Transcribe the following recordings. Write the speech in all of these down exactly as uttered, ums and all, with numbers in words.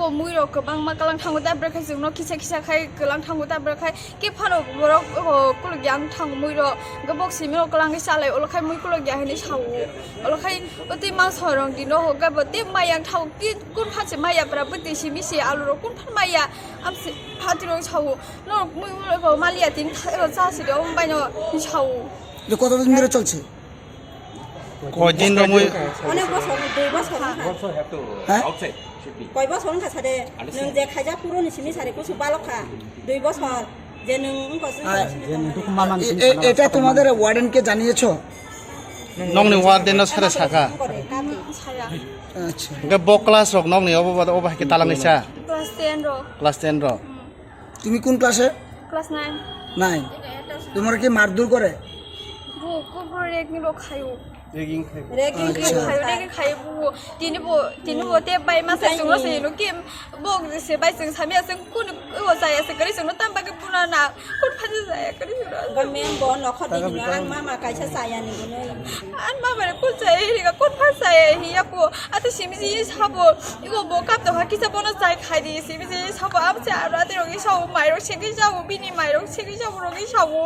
O mui rok kwbangma kwlang thango, tabra khai chwngno kisa kisa khai kwlang thango, tabra khai ke phano borok, o, kuluk yang thango mui rok, hwnkhe bok simi rok kwlang khe chalai, olo khai mui kuluk ya hinwi sao, olo khai o tei mangso rok dino hwnkhe bo tei mai yang thango, ki kun phan se mai ya bwra bwtwi simi se alu rok kun phan mai ya, am se phatwi rok sao, norok mui mui rok mal ya tini cha se de, omo bai no sao. এটা কতদিন ধরে চলছে? কয়দিন রমই? অনেক বছর, দুই বছর না। হ্যাঁ? কয় বছর হন খাসাদে? নং যে খাইজা পুরো নিসিনি সারে কুসু বালক খা। দুই বছর। যে নং অঙ্ক আছে, আর যে নং দুঃখ মামা এ-, নিসিনি এ-, সারা এটা বছর তোমাদের ওয়ার্ডেনকে জানিয়েছো? নংনি ওয়ার্ডেন সারে সাকা। আচ্ছা। Hwnkhe bo class rok nokni obo, obo hai khe talang isa? Class ten rok. Class ten rok. Hmm. তুমি কোন ক্লাসে? Class nine. নাইন। তোমার কি মারধর করে? Bo, ko bo rek ni rok khayo. Ragging khai. Ragging acha khai, ragging khai bo. Tini bo, tini bo te bai ma sa sungro se no kim bo se bai sung samya sung kun o jaya se kari sung no tam ba ke puna na. Kun phan jaya kari sung. Bo mem bo nokhor di no ang mama kaisa saya ni no. An mama re kun jaya ri ka kun phan jaya hi ya bo. Ate simi ji sabo. Iko bo kap to ha kisa bono jai khai di simi ji sabo. Am se aro ate ro ki sabo mai ro se ki sabo bini mai ro se ki sabo ro ki sabo.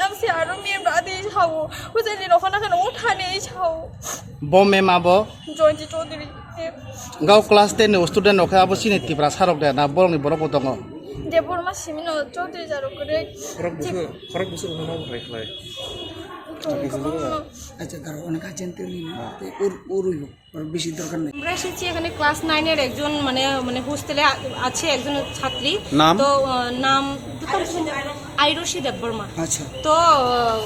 Namsi aro mem ra de sao. Hujai ni nokho nakhe nokho thani sao. Bo mem abo? Joyonti Chaudhary. Gao class ten ni student rok khe abo chini Tipra sir rok de na borok ni borok bo tongo? Debbarma simi no Chaudhary jaro kore. Khorok busu, khorok busu no bo hai khlai. Acha, daro, onek urgent ni na. Ur, ur, ur. ওর বেশি দরকার নেই। আমরা এসেছি এখানে ক্লাস নাইনের একজন মানে, মানে হোস্টেলে আ-, আছে একজন ছাত্রী। নাম? তো, আহ, নাম আয়ুষী দেববর্মা। আচ্ছা। তো, আহ,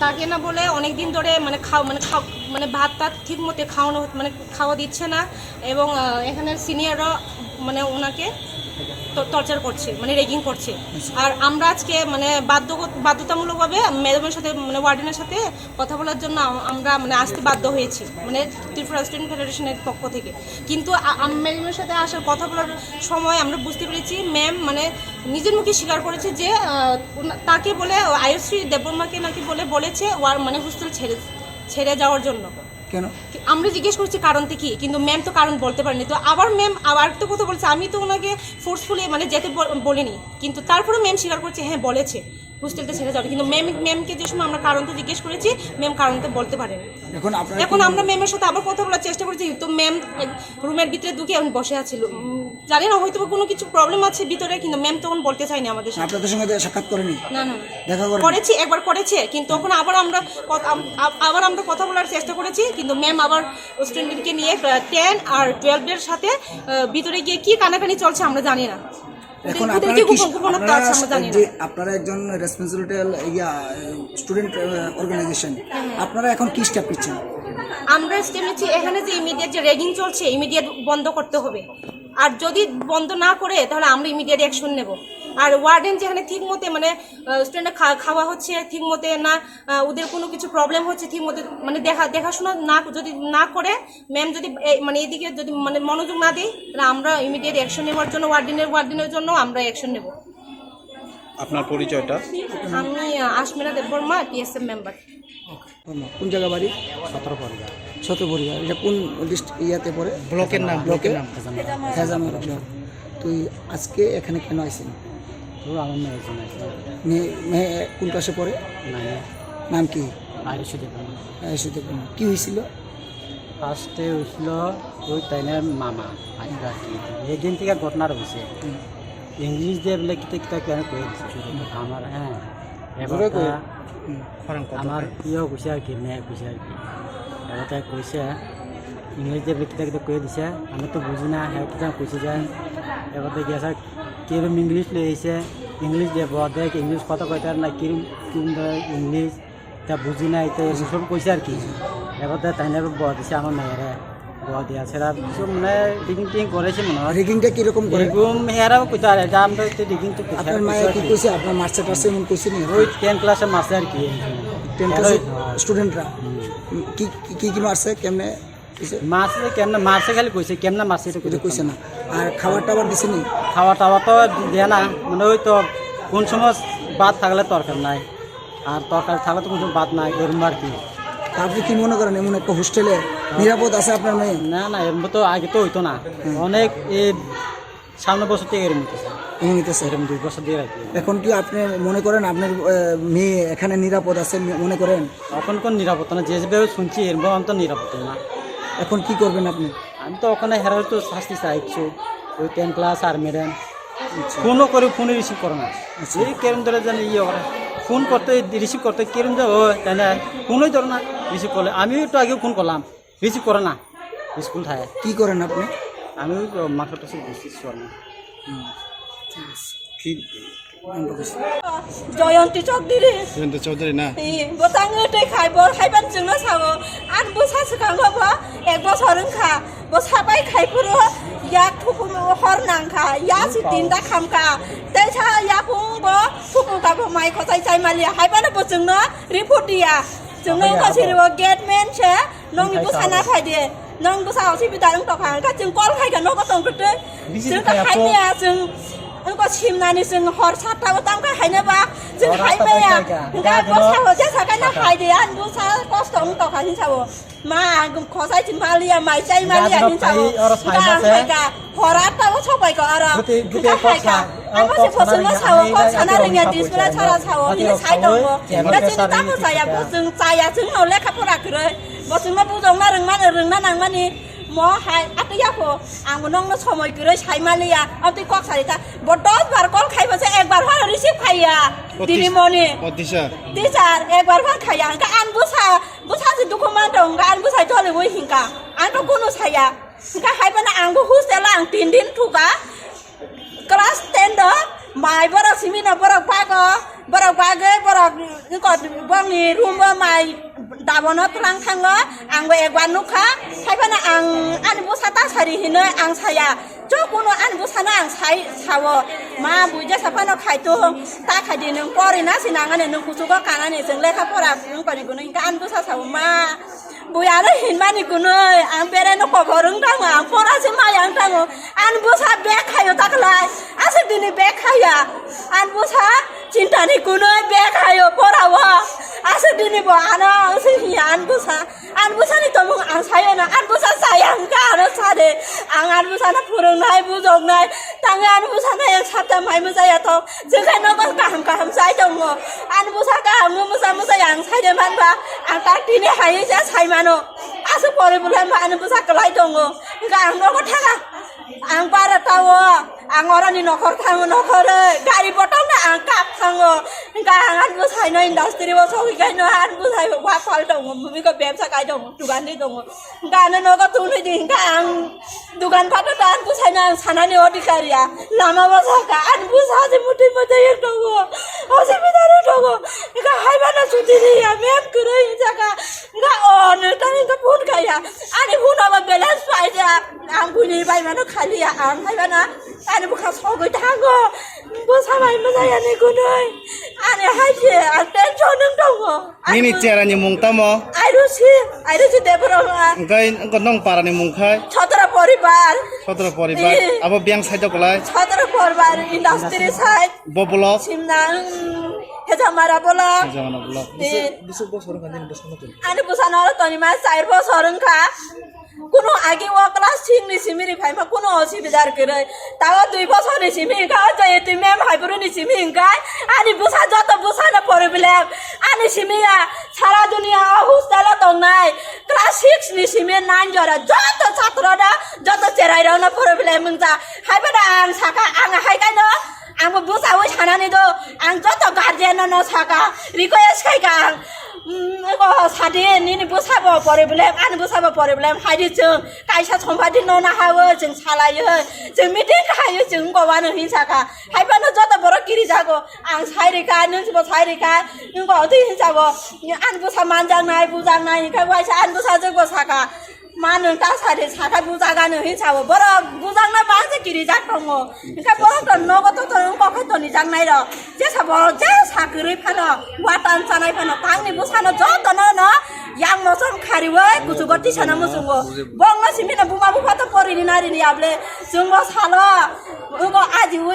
তাকে না বলে অনেক দিন ধরে মানে খাও-, মানে খাও-, মানে ভাত টাত ঠিক মতো খাওয়ানো হত-, মানে খাওয়া দিচ্ছে না এবং, আহ, এখানে সিনিয়ররা মানে ওনাকে ট-, টর্চার করছে, মানে রেগিং করছে। আচ্ছা। আর আমরা আজকে মানে বাধ্য-, বাধ্যতামূলকভাবে ম্যাডামের সাথে মানে ওয়ার্ডেনের সাথে কথা বলার জন্য আম-, আমরা মানে আসতে বাধ্য হয়েছি, মানে ত্রিপুরা স্টুডেন্ট ফেডারেশনের পক্ষ থেকে। কিন্তু আ-, আম-, ম্যাডামের সাথে আসার কথা বলার সময় আমরা বুঝতে পেরেছি ম্যাম মানে নিজের মুখে স্বীকার করেছে যে, আহ, ওনা-, তাকে বলে, আয়ুশ্রী দেববর্মাকে নাকি বলে বলেছে ওয়ার মানে হোস্টেল ছেড়ে, ছেড়ে যাওয়ার জন্য। কেন? কি-, আমরা জিজ্ঞেস করছি কারণটা কি, কিন্তু ম্যাম তো কারণ বলতে পারেনি। তো আবার ম্যাম আবার একটা কথা বলছে, আমি তো ওনাকে ফোর্সফুলি মানে যেতে বল-, বলিনি, কিন্তু তারপরে ম্যাম স্বীকার করছে, হ্যাঁ বলেছে। হোস্টেলটা ছেড়ে যাবে। কিন্তু ম্যাম, ম্যামকে যে সময় আমরা কারণটা জিজ্ঞেস করেছি, ম্যাম কারণটা বলতে পারেনি। এখন আপনারা এখন কি আমরা ম্যামের সাথে আবার কথা বলার চেষ্টা করেছি, তো ম্যাম এক রুমের ভিতরে ঢুকে এখন বসে আছিল। উম, জানি না, হয়তো বা কোনো কিছু প্রবলেম আছে ভিতরে, কিন্তু ম্যাম তখন বলতে চায়নি আমাদের সাথে। আপনাদের সঙ্গে তো সাক্ষাৎ করেনি? না, না। দেখা করেনি? করেছি, একবার করেছে, কিন্তু তখন আবার আমরা কত-, আম-, আ-, আবার আমরা কথা বলার চেষ্টা করেছি, কিন্তু ম্যাম আবার স্টুডেন্টকে নিয়ে, আহ, টেন আর টুয়েলভ এর সাথে, আহ, ভিতরে গিয়ে কি কানাকানি চলছে আমরা জানি না। এখন ওদের, আপনারা ওদের কি কি, গোপন, গোপন আপনারা কাজ আমরা জানি না। যে, আপনারা একজন রেসপন্সিবল, ইয়া, স্টুডেন্ট, আহ, অর্গানাইজেশন, হ্যাঁ, হ্যাঁ। আপনারা এখন কি স্টেপ নিচ্ছেন? আমরা স্টেপ নিচ্ছি, এখানে যে ইমিডিয়েট যে র্যাগিং চলছে, ইমিডিয়েট বন্ধ করতে হবে। আর যদি বন্ধ না করে, তাহলে আমরা ইমিডিয়েট অ্যাকশন নেব। আর ওয়ার্ডেন যেখানে ঠিক মতে, মানে, আহ, স্টুডেন্টরা খা-, খাওয়া হচ্ছে ঠিক মতে না, আহ, ওদের কোনো কিছু প্রবলেম হচ্ছে ঠিক মতে, মানে, দেখা, দেখাশোনা না, যদি না করে, ম্যাম যদি এ-, মানে এদিকে যদি মানে মনোযোগ না দেয়, তাহলে আমরা ইমিডিয়েট অ্যাকশন নেওয়ার জন্য ওয়ার্ডেনের, ওয়ার্ডেনের জন্য আমরা অ্যাকশন নেব। আপনার পরিচয়টা? আমি, আহ, আশমিরা দেববর্মা, টিএসএফ মেম্বার। কোন জায়গা বাড়ি? সতেরো পরিবার। সতেরো পরিবার। এটা কোন ডিস্ট্রিক্ট ইয়াতে পড়ে? ব্লকের নাম, ব্লকের ব্লকের নাম। ফেজামারা। ফেজামারা ব্লক। তুই আজকে এখানে কেন আইসেন? ও আমার মেয়ে একজন আছে। মেয়ে, মেয়ে কোন ক্লাসে পড়ে? নাইনে। নাম কি? আয়ুষী দেববর্মা। আয়ুষী দেববর্মা। কি হয়েছিল? ফার্স্টে হয়েছিল ওই তাইনের মামা, আজকে আর কি। এই দিন থেকে ঘটনা রয়েছে। হুম। ইংলিশ দিয়ে বলে কিতা কিতা কেন করে দিছে। আমার, হ্যাঁ। এবার জোরে কই। তা হুম। আমার ইয়েও কইছে আর কি, মেয়ে কইছে আর কি। এবার তাই কইছে, ইংলিশ দিয়ে বলে কিতা কিতা করে দিছে, আমি তো বুঝি না, হ্যাঁ, কিতা কইছে যে। এবার তো গিয়া স্যার, কিরম ইংলিশ লই আইছে, ইংলিশ দিয়ে বল দেখ, ইংলিশ কথা কইতে পারে না, কিরম, কিরম ধরনের ইংলিশ, তা বুঝি না, এটা এরকম সব কইছে আর কি। এবার তো তাই না বল দিছে আমার মেয়েরে, বল দিয়া সেটা কিছু মানে রিগিং টিগিং করেছে মনে হয়। রিগিংটা কিরকম করে? এরকম এরাও কইতে পারে, এটা আমরা তো রিগিং তো কইতে আপনার পারি, মায়ে কইতে কি পারি। কইছে? আপনার মারছে টারছে এমন কইছে নি? ওই টেন ক্লাসে মারছে আর কি। টেন ক্লাসের এরাই, হ্যাঁ। স্টুডেন্টরা? হুম। কি, কি, কি, কি মারছে? কেমনে? মারছে কেমনে, মারছে খালি কইছে, কেমনে মারছে এটা এটা কইছে না। আর খাবার টাবার দিছে নি? খাওয়া টাওয়া তো দেয় না, মানে ওই তো কোন সময় ভাত থাকলে তরকারি নাই, আর তরকারি থাকলে তো কোনো ভাত নাই, এরকম আর কি। আপনি কি মনে করেন এমন একটা হোস্টেলে নিরাপদ আছে আপনার মেয়ে? না, না, এরম তো আগে তো হইতো না। হুম। অনেক, এ, সামনে বছর থেকে এরম হইতেছে। এমন হইতেছে? এরম দুই বছর দিয়ে রাখি। এখন কি আপনি মনে করেন আপনার, আহ, মেয়ে এখানে নিরাপদ আছে ম-, মনে করেন? এখন কোন নিরাপত্তা না, যেভাবে শুনছি এরকম তো নিরাপত্তা না। এখন কি করবেন আপনি? আমি তো ওখানে হেরার তো শাস্তি চাই কিছু, ওই টেন ক্লাস আর ম্যাডাম। আচ্ছা। ফোনও করে, ফোনই রিসিভ করে না। আচ্ছা। এই কেরম ধরে যেন ইয়ে করে, ফোন করতে, রিসিভ করতে কেরম যে ও তাই না, ফোনই ধরে না, রিসিভ করলে। আমিও একটু আগেও ফোন করলাম, রিসিভ করে না, স্কুল থাকে। কি করেন আপনি? আমি ওই তো মাংস টাংস বেশি চলে। হুম, ঠিক আছে। কি নাম বলিস? জয়ন্তী চৌধুরী। জয়ন্তী চৌধুরী না? Ih, bo tang tei khai, bo haiban chwngno sao. Ani bwsa swkango bo ek bosor wngkha. Bo sabai khai phuru yak thukun hor nangkha. Ya si tinta khamkha. Tei sa yapung bo thukun ka bo mai khochai chai mali. Haibano bo chwngno report diya. Chwngno wngkha siri o gate man se. Nongni bwsa na phai de, nong bwsa hospital wng tokha, hwnkha chwng call khai kha nogo tong kwtwi. Chwng to khai maya, chwng wngkha simnani, chwng hor satta o tang kha haina ba, chwng khai maya. Hwnkha bwsa ho jesa kaina hai de, ani bwsa kosto wng tokha hinsa o. Ma, ang khochai chini maliya, mai chai maliya hinsa o. Hwnkha ang khai kha. Hor atta o sopai ko aro. Bwtwi, bwtwi kok sa, ang se kok sana bosongno rwngya, sao, ang kok sana rwngya, display sara sao, hini sai tongo. Hwnkhe chini tamo chaya, bo chwng chaya, chwngno lekha pora kwrwi. Bo chwngno bujokna rwngmani, rwngna nangmani. Mo hai atwi yapho, ang bo nokno somoi kwrwi sai maliya. Amtwi kok sari ta, bo dos bar call khai bo se ek bar phano receive khaiya. Dini moni. Teacher, ek bar phano khaiya. Hwnkhe ang bwsa, bwsa se dukhu man tong, hwnkhe ang bwsa joli wi hinkha. Ang to kunu saya. Hwnkhe hai phano ang bo hostel o ang tin din thuka. Class ten do mai borok simi no borok bago, borok bagwi borok wngkha bongni room o mai dabono twlang thango, ang bo ekbar nukha. Hai phano ang ani bwsa ta sari hinwi ang saya. Chok kuno ani bwsano ang sai sao, ma buija sa phano khaitung, ta khaidi nwng pori na sinangani nwng kuchugo kanani chwng lekha pora wngkoni kunu hwnkhe ani bwsa sao ma. Bui aro hinmani kunui, ang bere no kobor wng tango, ang pora se maya wng tango, ani bwsa bag khaio taklai, ase dini bag khaya, ani bwsa chintani kunui bag khaio pora o, ase dini bo ano ase hiya ani bwsa, ani bwsani tomung ang sayo na, ani bwsa saya hwnkha ano sade, ang ani bwsano phwrwngnai, bujoknai, tangwi ani bwsano ek sapta mai mwchaya to, Chwngkhe nogo kaham kaham chai tongo. Ani bwsa kaham no mwsa mwsa yang sai de manba. Ang tak tini hai se sai mano. Aswk pori bwlai ma ani bwsa kwlai tongo. Hwnkhe ang nogo thanga. Ang bara tao. Ang oroni nokhor thango nokhoroi. Gari botol no ang kap thango. Hwnkhe ang ani bwsai no industry o sogwi kai no ani bwsai wa pal tongo. Mumiko bebsa kai tongo. Dugan di tongo. Hwnkhe ano nogo tungwi di hwnkhe ang Dugan phato ta ani bwsai no ang sanani odhikar ya. Lama bwsa kha ani bwsa se muti muti tongo. Hospital o tongo. Hwnkhe hai mano chuti ri ya mem kwrwi hwnjak kha. Hwnkhe o nwng tang hwnkhe phone kha ya. Ani phone abo balance pai ya. Ang buini bai mano khali ya ang hai mano ani bwkha sogwi thango. Bwsa bai mwnai ani kunui. Ani hai se ang tension wng tongo. Nini cherani mung tamo? Airusi, Airusi Debbarma. Hwnkhe, hwnkhe nong parani mung khai? Chhatra Poribar. Chhatra Poribar. Eh. Abo biyang side o kwlai? Chhatra Poribar, industry side. Bo block? Simna, mm, Hejamara block. Hejamara block. Eh. Bisi, bisi bosor wngkha nini bwsano twi? Ani bwsano aro toni ma char bosor wngkha. Kuno agi o class six ni simi ri phaima kuno osibidar kwrwi. Tao dui bosor ni simi hwnkha o Jayati ma'am hai bwrwi ni simi hwnkha ani bwsa joto bwsa no problem. Ani simi ya sara dunia o hostel o tongnai class six ni simi nine jora joto chatra no joto cherai rok no problem wngkha. Hai phano ang sakha ang hai kaino Ang bo bwsaui sanani do, ang joto guardian no, no saka, request khai ka ang, mm, eko sadi nini bwsa bo problem, ani bwsa bo problem, haidi chwng kaisa sompati no nahaui chwng salaiui, chwng meeting khaui chwng wngkha wano hin saka, hai phano joto borok kiri jago, ang sai rikha, nwng bo sai rikha, nwng bo twi hin sabo, ani bwsa manjaknai, bujaknai, hinkhe waisa ani bwsa jwk bo saka. Ma nwng ta sari sakai bujaga nw hin sabo borok bujakna bangse kirijak tongo. Hinkhe borok to nogo to to wng kokhe tonijaknai rok. Jesa borok jesa kwrwi phano watan chanai phano tangni bwsano jotono no yang mosom khariwi kuchugo tisana muchungo. Bongno simi no buma bupha to porini narini able chwngbo salo. Wngbo ajiwi.